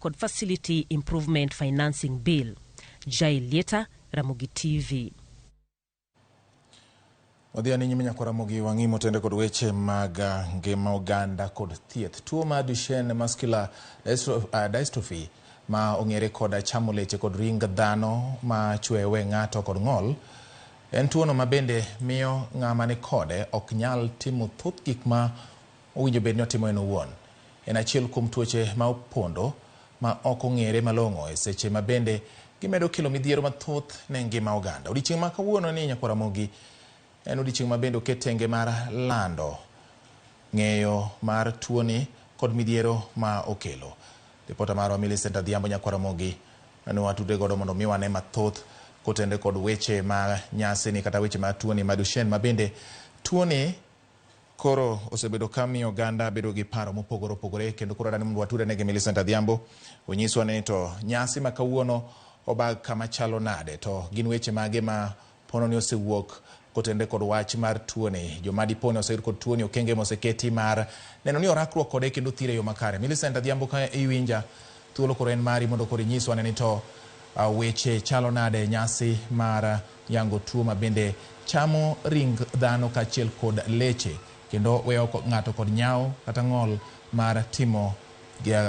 Kod Facility Improvement Financing Bill. Jael Lieta, Ramogi TV. Wadhi ane nyime nyakwa Ramogi wang'i motende kod weche mag ngima oganda kod thieth. Tuo mar Duchenne muscular dystrophy ma ong'ere kod chamo leche kod ring dhano ma chwe we ng'ato kod ng'ol en tuono ma bende miyo ng'ama ni kode ok nyal timo thoth gik ma owinjo bed ni otimo en owuon. En achiel kuom tuoche ma opondo ma ok ong'ere malong'o e seche ma bende gimedo kelo midhiero mathoth ne ngima oganda. Odiechieng' ma kawuono ni nyakwa Ramogi en odiechieng' ma bende oket tenge mar lando ng'eyo mar tuoni kod midhiero ma okelo. Ripota marwa Millicent Adhiambo nyakwa Ramogi ne watudre godo mondo mi wane mathoth kotende kod weche ma nyasi ni kata weche mar tuoni ma Duchenne ma bende tuoni koro osebedo ka miyo oganda bedo gi paro mopogore opogore kendo koro adani mondo watudre gi Millicent Adhiambo onyiswa ni to nyasi ma kawuono obag kama chalo nade to gin weche mage ma pono ni osewuok kotende kod wach mar tuoni joma dipo ni oseyud kod tuoni okenge moseketi mar neno ni orakruok kode kendo thire e yo makare. Millicent Adhiambo ka iwinja thuolo koro en mari mondo koro inyiswa ni to weche chalo nade nyasi mar yango tuo ma bende chamo ring dhano kaachiel kod leche kendo weyo ng'ato kod nyawo kata ng'ol mar timo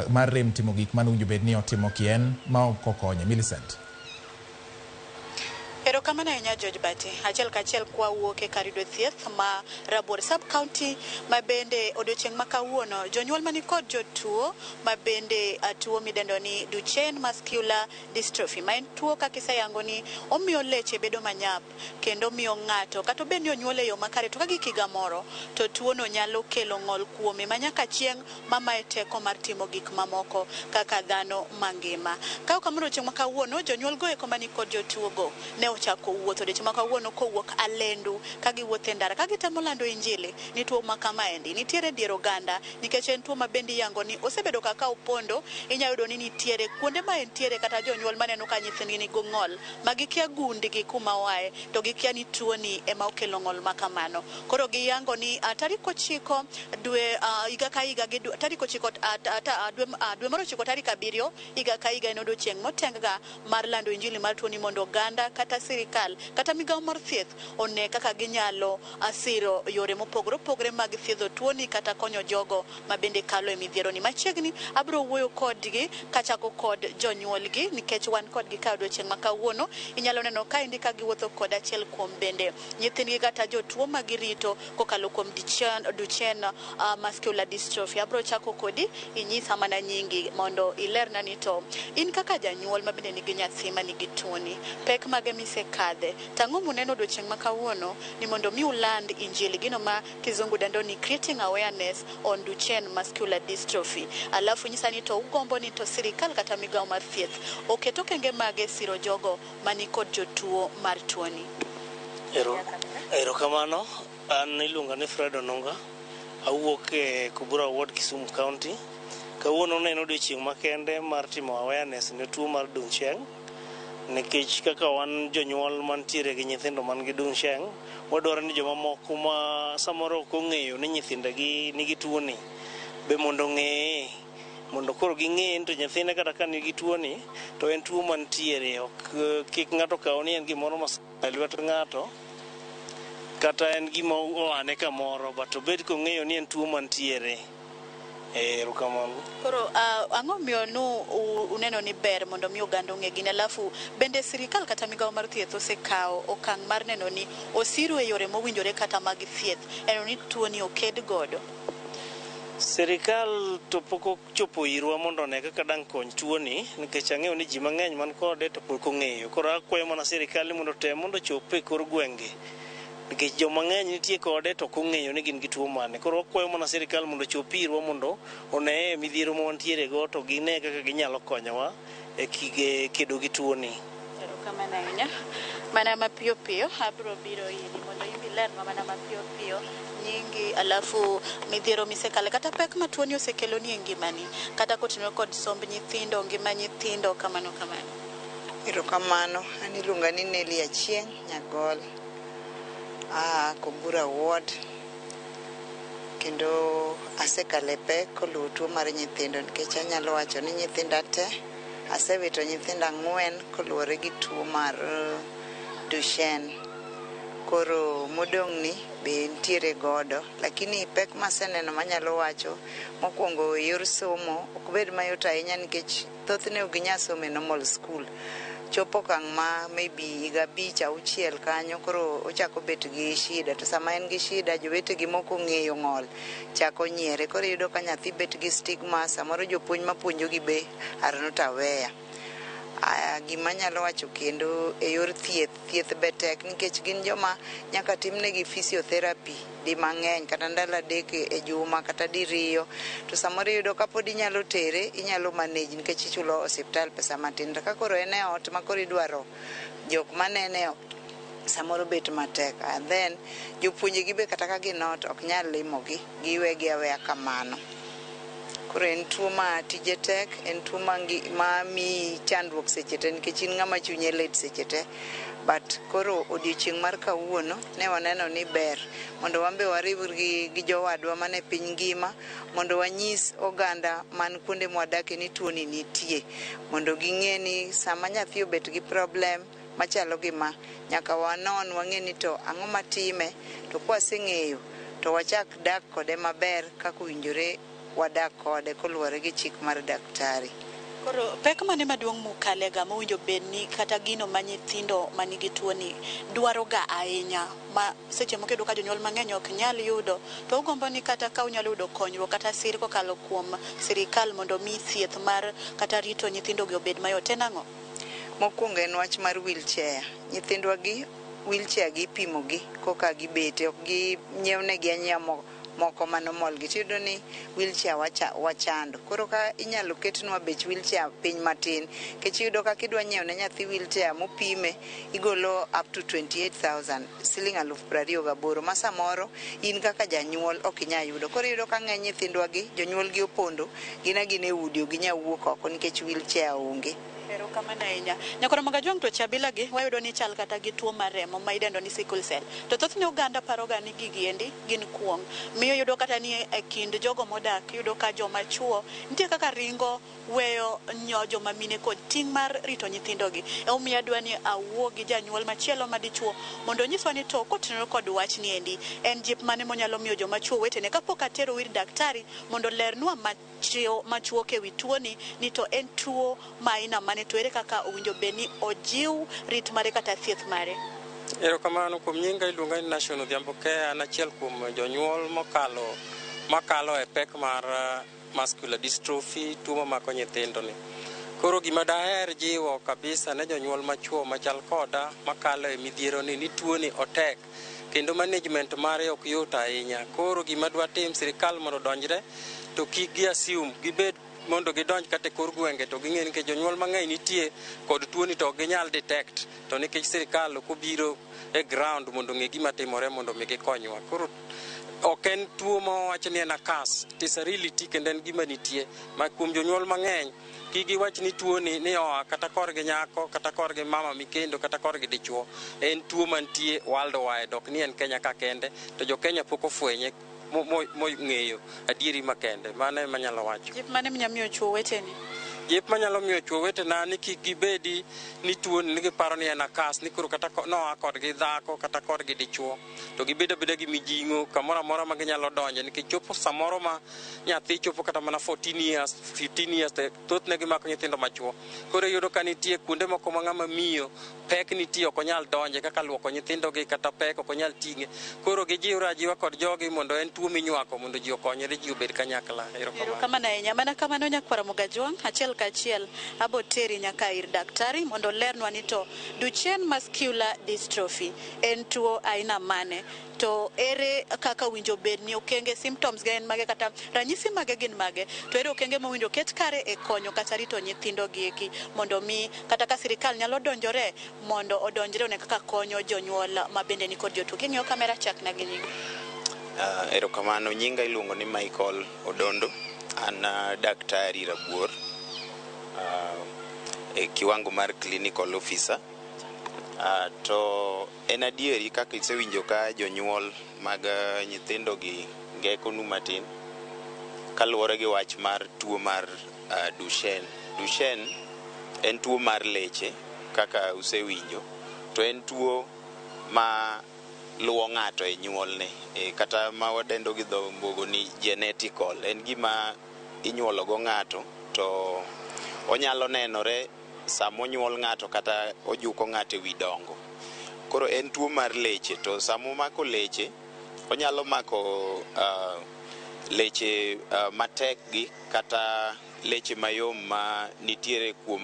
mar rem timo gik mane owinjo bed ni otimo kien ma ok okonye. Millicent. Erokamano ahinya George Bati. Achiel kachiel kwa wuok e kar yudo thieth ma Rabuor Sub County ma bende odiochieng' ma kawuono jonyuol mani kod jotuo ma bende tuo midendo ni Duchenne muscular dystrophy ma en tuo kaka iseyango ni omiyo leche bedo manyap kendo miyo ng'ato kata obed ni onyuole e yo makare to ka gik higa moro to tuono nyalo kelo ng'ol kuome ma nyaka chieng' mamaye teko mar timo gik mamoko kaka dhano mangima. Ka ok kamano odiochieng' ma kawuono jonyuol go eko mani kod jotuo go ne ochako wuotho odiochieng' ma kawuono kowuok Alendu ka giwuotho e ndara ka gitemo lando injili ni tuo ma kamaendi nitiere dier oganda nikech en tuo ma bende iyango ni osebedo kaka opondo. Inyalo yudo ni nitiere kuonde ma entiere kata jonyuol maneno ka nyithindgi nigi ng'ol ma gikia gundgi kuma oaye to gikia ni tuoni ema okelo ng'ol ma kamano. Koro giyango ni tarik 9 dwe higa ka higa gi tarik 9 dwe mar 9 tarik 7 higa ka higa en odiochieng' moteng ga mar lando injili mar tuoni mondo oganda kata sirikal kata migawo mar thieth one kaka ginyalo siro yore mopogore opogore mag thiedho tuoni kata konyo jogo ma bende kalo e midhiero ni. Machiegni abiro wuoyo kodgi kachako kod jonyuolgi nikech wan kodgi ka odiochieng' ma kawuono. Inyalo neno kaendi ka giwuotho kod achiel kuom bende nyithindgi kata jotuo ma girito kokalo kuom Duchenne muscular dystrophy. Abiro chako kodi inyisa mana nyingi mondo ilerna ni to in kaka janyuol ma bende nigi nyathi ma nigi tuoni, pek mage misekadhe, to ang'o muneno odiochieng' ma kawuono ni mondo mi uland injili, gino ma kizungu dendo ni creating awareness on Duchenne muscular dystrophy. Alafu nyisa ni to ugombo ni to sirikal kata migawo mar thieth oket okenge mage siro jogo mani kod jotuo mar tuoni. Erokamano. An iluonga ni Fred Onunga. Awuok e Kubura Ward, Kisumu County. Kawuono ne en odiochieng' makende mar timo awareness ne tuo mar Duchenne. Nikech kaka wan jonyuol mantiere gi nyithindo man gi Duchenne, wadwaro ni jomamoko ma samoro ok ong'eyo ni nyithindegi nigi tuoni be mondo ong'eye, mondo koro ging'e ni to nyathine kata ka nigi tuoni to en tuo mantiere. Ok kik ng'ato kaw ni en gimoro ma e lwet ng'ato kata en gima oane kamoro, but obed kong'eyo ni en tuo mantiere. Erokamano. Koro ang'o miyo nu uneno ni ber mondo mi oganda ong'e gini? Alafu bende sirikal kata migawo mar thieth osekawo okang' mar neno ni osiru e yore mowinjore kata mag thieth neno ni tuoni oked godo? Sirikal to pok ochopo irwa mondo one kaka dang' kony tuoni, nikech ang'eyo ni ji mang'eny man kode to pok ong'eyo. Koro akwayo mana sirikal ni mondo otem mondo ochop e kor gwenge, nikech joma ng'eny nitie kode to ok ong'eyo ni gin gi tuo mane. Koro wakwayo mana sirikal mondo ochop irwa mondo oneye midhiero ma wantiere go to gine kaka ginyalo konyowa e kedo gi tuoni. Erokamano ahinya. Mana mapiyo piyo abiro biro iri mondo in ilerna mana mapiyo piyo nyingi, alafu midhiero misekale kata pek ma tuoni osekeloni e ngimani kata kotenore kod somb nyithindo, ngima nyithindo, kamano kamano. Erokamano. An iluonga ni Nelly Achieng' Nyagol. Aa Kobura Ward. Kendo asekalo e pek koluwo tuo mar nyithindo nikech anyalo wacho ni nyithinda te asewito nyithindo 4 koluwore gi tuo mar Duchenne. Koro modong' ni be nitiere godo, lakini pek maseneno manyalo wacho mokwongo e yor somo ok bed mayot ahinya nikech thothne ok ginyal somo e normal school. Chopo okang' ma maybe higa 5 6 kanyo koro ochako bet gi shida, to sama en gi shida jowetegi mok ong'eyo ng'ol chako nyiere. Koro iyudo ka nyathi bet gi stigma, samoro jopuonj mapuonjogi be are not aware. Gima anyalo wacho kendo e yor thieth, thieth be tek nikech gin joma nyaka timnegi physiotherapy di mang'eny kata ndalo 3 e juma kata diriyo, to samoro iyudo ka pod inyalo tere, inyalo manage nikech ichulo osiptal pesa matin. To ka koro en e ot ma koro idwaro jok manene e ot, samoro bet matek. And then jopuonjegi be kata ka gin ot ok nyal limogi, giwegi aweya kamano. Koro en tuo ma tije tek, en tuo ma miyi chandruok seche te nikech in ng'ama chunye lit seche te. But koro odiochieng' mar kawuono ne waneno ni ber mondo wan be wariw gi jowadwa mane piny ngima mondo wanyis oganda man kuonde mwadake ni tuoni nitie, mondo ging'e ni sama nyathi obet gi problem machalo gi ma, nyaka wanon wang'e ni to ang'o matime, to kwaseng'eyo to wachak dak kode maber kaka owinjore wadak kode koluwore gi chik mar daktari. Koro pek mane maduong' mukalega mowinjo bed ni kata gino ma nyithindo manigi tuoni dwaro ga ahinya, ma seche moko iyudo ka jonyuol mang'eny ok nyal yudo, to ugombo ni kata ka unyalo yudo konyruok kata sir kokalo kuom sirikal mondo mi thieth mar kata rito nyithindogi obed mayot, en ang'o? Mokwongo en wach mar wheelchair. Nyithindwa gi wheelchair gi ipimo gi koka gibete, ok ginyiewnegi anyiewa moko manomol gi, tiyudo ni wheelchair wachando. Koro ka inyalo ketnwa bech wheelchair piny matin, nikech iyudo ka kidwa nyiewo ne nyathi wheelchair mopime, igolo up to 28,000, siling 28,000, ma samoro in kaka janyuol ok inyal yudo. Koro iyudo ka ng'eny nyithindwa gi jonyuol gi opondo, gin agina e udi, ok ginyal wuok oko nikech wheelchair onge. Erokamano ahinya. Nyakoro Magajwang' tuoche abila gi wayudo ni chal kata gi tuo mar remo ma idendo ni sickle cell. To thothne oganda paroga ni gigi endi gin kuong'. Miyo yudo kata ni e kind jogo modak yudo ka joma chuo nitie kaka ringo weyo nyo joma mine kod ting' mar rito nyithindogi. Emomiyo adwa ni awuo gi janyuol machielo madichuo mondo onyiswa ni to kotenore kod wachni endi en jip mane monyalo miyo joma chuo wetene kapok atero ir daktari mondo olernwa machuok ewi tuoni ni to en tuo ma aina mane to ere kaka owinjo bed ni ojiw rit mare kata thieth mare. Erokamano kuom nyinga iluonga ni Nation Odhiambo Keya, an achiel kuom jonyuol makalo e pek mar muscular dystrophy, tuo mamako nyithindo ni. Koro gima daher jiwo kabisa ne jonyuol machuo machal koda makalo e midhiero ni tuo ni otek kendo management mare ok yot ahinya. Koro gima dwa tim sirikal mondo odonjre to kik gi assume gibed mondo gidonj kata e kor gwenge to ging'e nikech jonyuol mang'eny nitie kod tuoni to ok ginyal detect, to nikech sirikal ok obiro e ground mondo ong'e gima timore mondo mi gikonywa. Koro ok en tuo ma wawach ni en akas, it is a reality kendo en gima nitie ma kuom jonyuol mang'eny kik giwach ni tuoni ni oa kata korgi nyako kata korgi mama mikendo kata korgi dichuo. En tuo mantie worldwide, ok ni en Kenya ka kende, to jo Kenya pok ofwenye mong'eyo adieri makende. Mano ema anyalo wacho. Jip mane minya miyo chuo weteni? Jip manyalo miyo chuo wetena ni kik gibedi ni tuoni ni giparo ni en akas, ni koro kata noa kodgi dhako kata korgi dichuo, to gibedo abeda gi mijing'o kamoro amora ma ginyalo donje, nikech chopo samoro ma nyathi chopo kata mana 14 years 15 years to thothne gimako nyithindo machuo. Koro iyudo ka nitie kuonde moko ma ng'ama miyo pek nitie ok onyal donje, kaka luoko nyithindogi kata pek ok onyal ting'e. Koro gijiwre ajiwa kod jogi mondo en tuo minywako mondo ji okonyre, ji obed kanyakla. Erokamano ahinya. Mana kamano nyakwara Mogajwang', achiel kachiel abo teri nyaka ir daktari mondo olernwa ni to Duchenne muscular dystrophy en tuo aina mane, to ere kaka owinjo bed ni okenge symptoms ge en mage kata ranyisi mage gin mage, to ere okenge mowinjo ket kare e konyo kata rito nyithindo gi eki mondo mi kata ka sirikal nyalo donjore mondo odonjre one kaka konyo jonyuol ma bende nikod jotuo. King'iyo kamera chakna gi nyingi. Erokamano, nyinga iluongo ni Michael Odondo, an daktari Rabuor e kiwango mar clinical officer. To en adieri kaka isewinjo ka jonyuol mag nyithindo gi ngekonu matin kaluwore gi wach mar tuo mar Duchenne. Duchenne en tuo mar leche kaka usewinjo, to en tuo ma luwo ng'ato e nyuolne, kata ma wadendo gi dho mbogo ni genetical. En gima inyuolo go ng'ato, to onyalo nenore sama onyuol ng'ato kata ojuko ng'ato e wi dongo. Koro en tuo mar leche, to sama omako leche, onyalo mako leche matek gi kata leche mayom ma nitiere kuom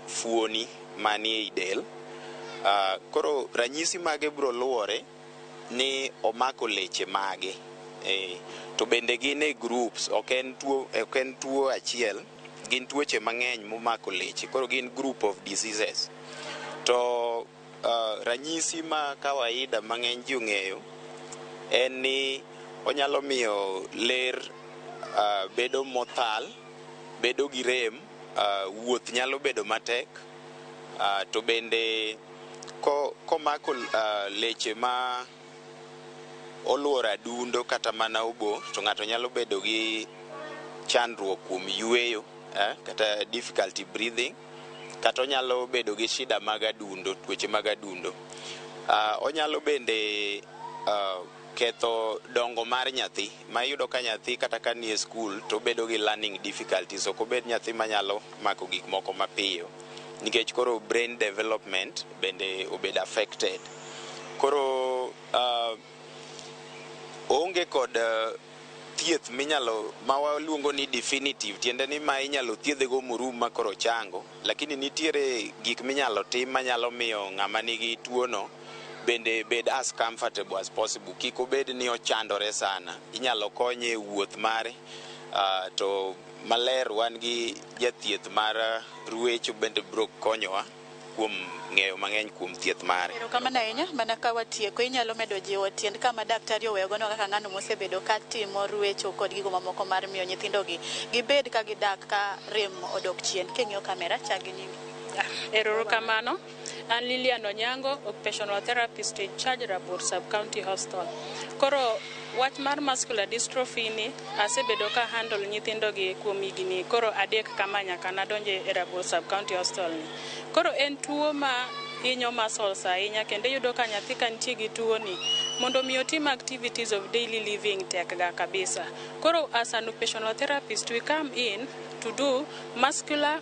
fuoni manie ei del. Koro ranyisi mage biro luwore ni omako leche mage. To bende gin e groups, ok en tuo achiel, gin tuoche mang'eny momako leche. Koro gin group of diseases. To ranyisi ma kawaida ma ng'eny ji ong'eyo en ni onyalo miyo ler bedo mothal, bedo gi rem, wuoth nyalo bedo matek, to bende komako leche ma oluoro adundo kata mana obo, to ng'ato nyalo bedo gi chandruok kuom yweyo, kata difficulty breathing, kata onyalo bedo gi shida mag adundo, tuoche mag adundo. Onyalo bende ketho dongo mar nyathi, ma iyudo ka nyathi kata ka nie skul to obedo gi learning difficulties, ok obed nyathi manyalo mako gik moko mapiyo nikech koro brain development bende obed affected. Koro oonge kod thieth minyalo ma waluongo ni definitive, tiende ni ma inyalo thiedhe go morum ma koro chango, lakini nitiere gik minyalo tim manyalo miyo ng'ama nigi tuo no bende bed as comfortable as possible, kik obed ni ochandore sana. Inyalo konye e wuoth mare, to maler wan gi jathieth mar ruecho bende biro konyowa kuom ng'eyo mang'eny kuom thieth mare. Erokamano ahinya. Mana ka watieko, inyalo medo jiwo tiend kama daktari oweyogono kaka ng'ano mosebedo ka timo ruecho kod gigo mamoko mar miyo nyithindogi gibed ka gidak ka rem odok chien. King'iyo kamera, chak gi nyingi. Erokamano. An Lilian Onyango, occupational therapist in charge Rabuor Sub-County Hospital. Koro wach mar muscular dystrophy ni asebedo ka handle nyithindo gi kuom higni koro 3 kama nyaka nadonje e Rabuor Sub-County Hospital ni. Koro en tuo ma hinyo muscles ahinya, kendo iyudo ka nyathi ka nitie gi tuo ni, mondo mi otim activities of daily living tek ga kabisa. Koro as an occupational therapist, we come in to do muscular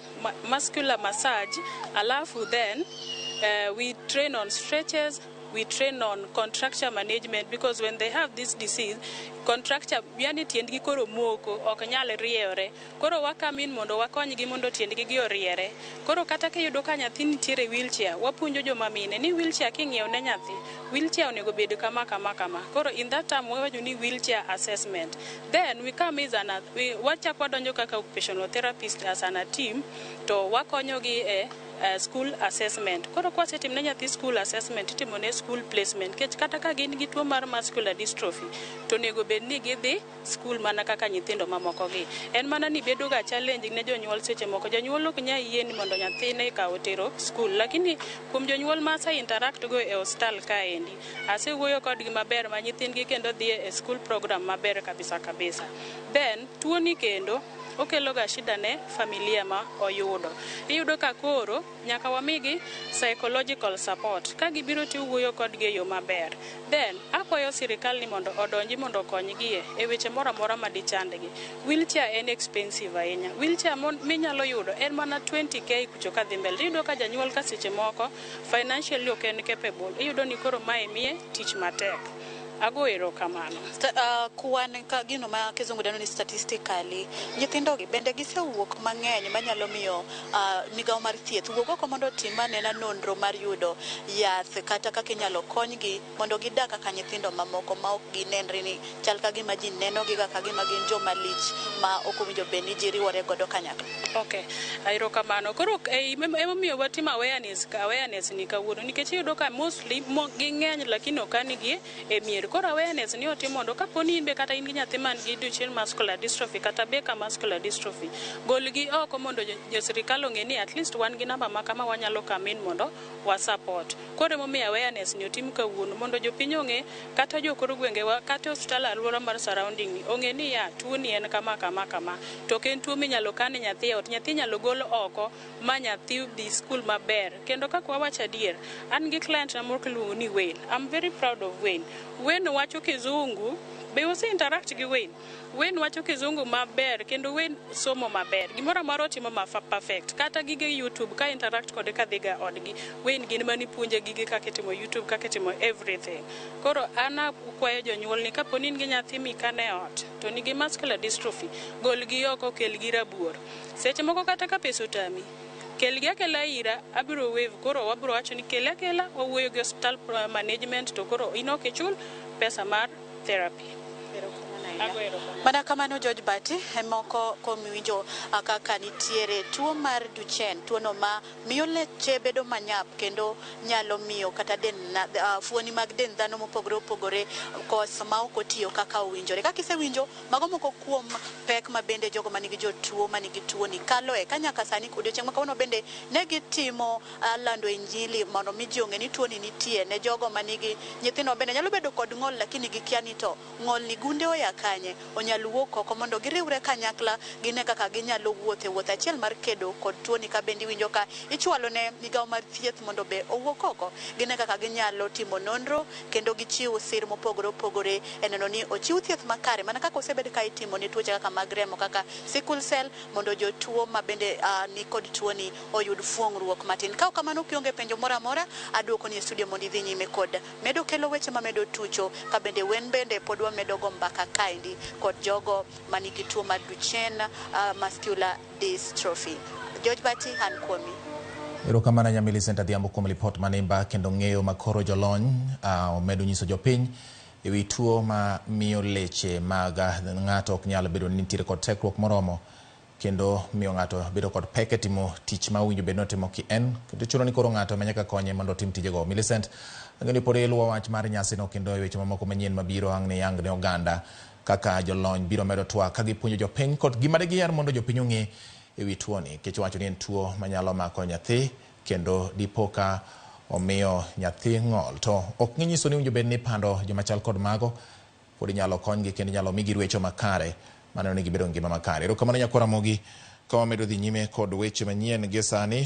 massage, alafu then we train on stretches, we train on contracture management, because when they have this disease, contracture, yani tiendgi koro moko ok nyal rieyore. Koro wa come in mondo wakonygi mondo tiendgi gi oriere. Koro kata kiyudo ka nyathi nitiere wheelchair, wapuonjo joma mine ni wheelchair, king'iewo ne nyathi wheelchair, onego bed kama kama kama. Koro in that time wawacho ni wheelchair assessment. Then we come as an we wachak wadonjo kaka occupational therapist as an a team, to wakonyogi e school assessment. Koro kwasetim ne nyathi school assessment, itimo ne school placement, nikech kata ka gin gi tuo mar muscular dystrophy, to onego bed ni gidhi school mana kaka nyithindo mamoko gi. En mana ni bedo ga challenge ne jonyuol. Seche moko janyuol ok nyal yie ni mondo nyathine ikaw otero school, lakini kuom jonyuol ma ase interact go e osiptal kaendi, asewuoyo kodgi maber ma nyithindgi kendo dhi e school program maber kabisa kabisa. Then tuoni kendo okelo ga shida ne familia ma oyudo. Iyudo ka koro nyaka wamigi psychological support ka gibiro tiwuoyo kodgi e yo maber. Then akwayo sirikal ni mondo odonji mondo okonygie e weche moro amora madichandgi. Wheelchair en expensive ahinya. Wheelchair minyalo yudo en mana 20K kucho kadhi mbele. Iyudo ka janyuol ka seche moko financially ok en capable, iyudo ni koro mae miye tich matek. Ago erokamano. Kwan ka gino ma kizungu dendo ni statistically, nyithindogi bende gisewuok mang'eny manyalo miyo migawo mar thieth wuok oko mondo otim anena nonro mar yudo yath kata kaka inyalo konygi mondo gidak kaka nyithindo mamoko ma ok ginenre ni chal ka gima ji nenogi kaka gima gin joma lich ma ok owinjo bed ni ji riwore godo kanyakla. Ok, erokamano. Koro emomiyo watimo awareness ni kawuono, nikech iyudo ka mostly ging'eny, lakini ok an gi e mier. Koro awareness ni otim mondo kapo ni in be kata in gi nyathi man gi Duchenne muscular dystrophy kata Becker muscular dystrophy, gol gi oko mondo jo sirikal ong'e ni at least wan gi namba ma kama wanyalo come in mondo wa support. Koro emomiyo awareness ni otim kawuono mondo jopiny ong'e, kata jokor gwengewa, kata osiptal alwora mar surrounding ni ong'e ni ya tuo ni en kama kama kama, to ok en tuo minyalo kan nyathi e ot. Nyathi inyalo gol oko ma nyathi dhi skul maber. Kendo kaka wawacho adier, an gi client na moro kiluongo ni Wayne. I'm very proud of Wayne. Wayne wacho kizungu be ose interact gi Wayne. Wayne wacho kizungu maber kendo Wayne somo maber. Gimoro amora otimo ma perfect. Kata gige YouTube ka interact kode kadhiga odgi. Wayne gin mani puonje gige kaka itimo YouTube, kaka itimo everything. Koro an akwayo jonyuol ni kapo ni in gi nyathi mikane e ot to nigi muscular dystrophy, gol gi oko, kel gi Rabuor. Seche moko kata ka pesa otami, kel gi akela ira, abiro waive. Koro wabiro wacho ni kele akela, wawuoyo gi hospital management to koro in ok ichul pesa mar therapy. Ago erokamano. Mana kamano George Bati, moko kuom winjo kaka nitiere tuo mar Duchenne, tuono ma miyo leche bedo manyap kendo nyalo miyo kata den, fuoni mag dend dhano mopogore opogore kos ma ok otiyo kaka owinjore. Kaka isewinjo, mago moko kuom pek ma bende jogo manigi jotuo manigi tuoni kaloe ka nyaka sani odiochieng' ma kawuono bende ne gitimo lando injili mondo mi ji ong'e ni tuoni nitie ne jogo manigi nyithindo bende nyalo bedo kod ng'ol lakini gikia ni to ng'ol ni gunde oya kanye, onyal wuok oko mondo giriwre kanyakla gine kaka ginyalo wuotho e wuoth achiel mar kedo kod tuoni. Ka bende iwinjo ka ichwalo ne migawo mar thieth mondo be owuok oko gine kaka ginyalo timo nonro kendo gichiw sir mopogore opogore e neno ni ochiw thieth makare mana kaka osebed ka itimo ne tuoche kaka mag remo kaka sickle cell mondo jotuo ma bende ni kod tuoni oyud fuong'ruok matin. Ka ok kamano kionge penjo moro amora, aduoko ni e studio mondo idhi nyime kod medo kelo weche mamedo tucho ka bende wen bende pod wamedo go mbaka kaendi kod jogo manigi tuo mar Duchenne muscular dystrophy. George Bati, an kuomi. Erokamano nya Millicent Adhiambo kuom lipot manimba kendo ng'eyo makoro jolony omedo nyiso jopiny ewi tuo ma miyo leche mag ng'ato ok nyal bedo ni nitiere kod tekruok moromo kendo miyo ng'ato bedo kod pek e timo tich ma owinjo bed ni otimo ki en kendo chuno ni koro ng'ato ema nyaka konye mondo otim tijego. Millicent, ang'eyo ni pod iluwo wach mar nyasino kendo e weche mamoko manyien mabiro ang' ne yang ne oganda kaka jolony biro medo twak ka gipuonjo jopiny kod gima digiher mondo jopiny ong'e ewi tuoni nikech wacho ni en tuo manyalo mako nyathi kendo dipo ka omiyo nyathi ng'ol to ok nginyiso ni owinjo bed ni ipando joma chal kod mago, pod inyalo konygi kendo inyalo migi rwecho makare maneno ni gibedo ngima makare. Erokamano nyakwar Ramogi ka wamedo dhi nyime kod weche manyien gi sani.